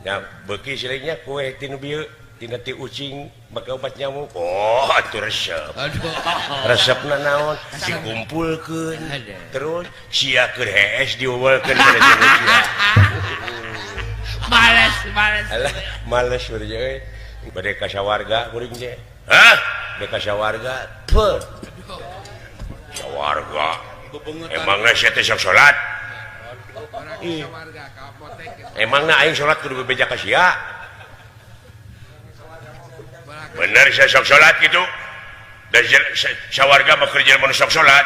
Ya beuki silingnya kue tinu bieu tina ti ucing make obat nyamuk. Oh, atuh resep. Aduh. Resepna naon? Dikumpulkeun. Terus sia keur hees diuwelkeun kana si sia. Males, males. Alah, males beureum euy. Bade ka sawarga kuring teh. Hah? Bade ka sawarga. Peuh. Sawarga. Emangna sia teh sok salat? Ih. Emangna aing salat kudu bebeja ka sia? Bener sia sok salat gitu? Da sawarga mah keur jelema nu sok salat.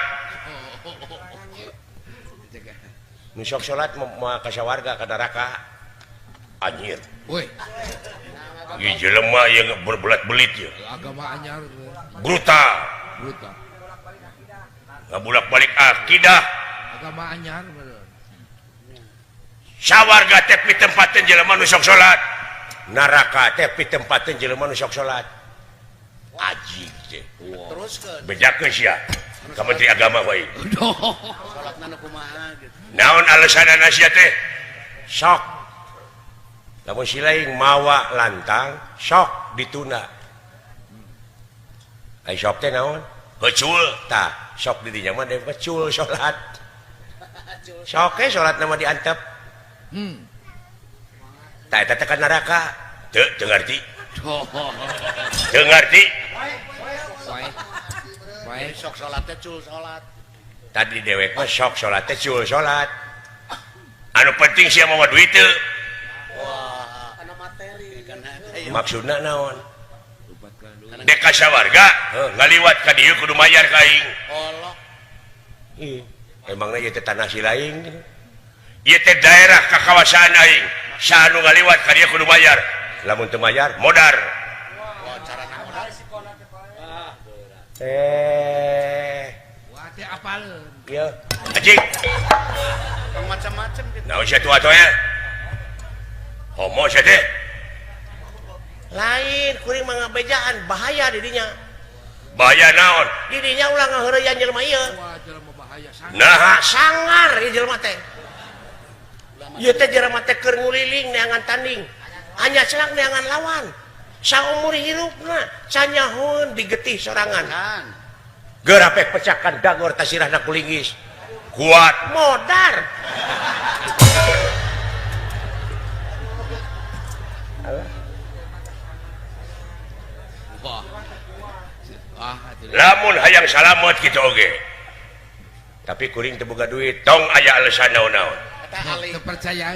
Nu sok salat moal ka sawarga ka neraka. Anjir. Woi. Ieu jelema ieu berbelat-belit ieu. Agama anyar. Brutal. Brutal. Ngabulak-balik akidah. Agama anyar bener. Sawarga teh pitempateun jelema nu sok salat. Neraka teh pitempateun jelema nu sok salat. Aji teh. Teruskeun. Bejakeun sia ka Menteri Agama wae. Salatna nu kumaha gitu. Naon alasanana sia teh? Sok. Lamun si lain mawa lantang, sok ditunda. Ai sok teh naon? Hecul. Tah, sok di dinya mah deui hecul salat. Sok ge salat mah diantep. Tah eta teh ka neraka. Teu, teu ngarti. Teu ngarti. Wae. Wae. Sok salat teh cul salat. Tadi dewek mah sok salat teh cul salat. Anu penting sia mawa duit teu. Wah, kana materi kana Maksudna naon? Dek ka sawarga, heuh, ngaliwat ka dieu kudu mayar ka aing. Allah. Ih, emangna ieu teh tanah si lain gitu. Ieu teh daerah kakawasaan aing. Saha nu ngaliwat ka dieu kudu bayar. Lamun teu mayar, modar. Wah, carana modar. Wah, teh apaleun. Ieu, anjing. Tong macam-macam gitu. Naon sia tua atuh ya? Homo sia teh. Lain kuring mah ngabejaan bahaya didinya. Bahaya naon? Didinya ulah ngaheureyan jelema ieu. Wah, jelema bahaya sangat. Nah, sangar ieu jelema teh. Ieu teh jelema teh keur nguliling neangan tanding. Hanya selak neangan lawan. Saumur hirupna canyahoun digetih sorangan. Kan. Geura pek pecakan dagor tasirahna kulinggis. Kuat modar. Wah. Wah, atuh. Lamun hayang salamet kitu oge. Tapi kuring teu boga duit, tong aya alasan naon-naon. Eta alih. Teu percaya.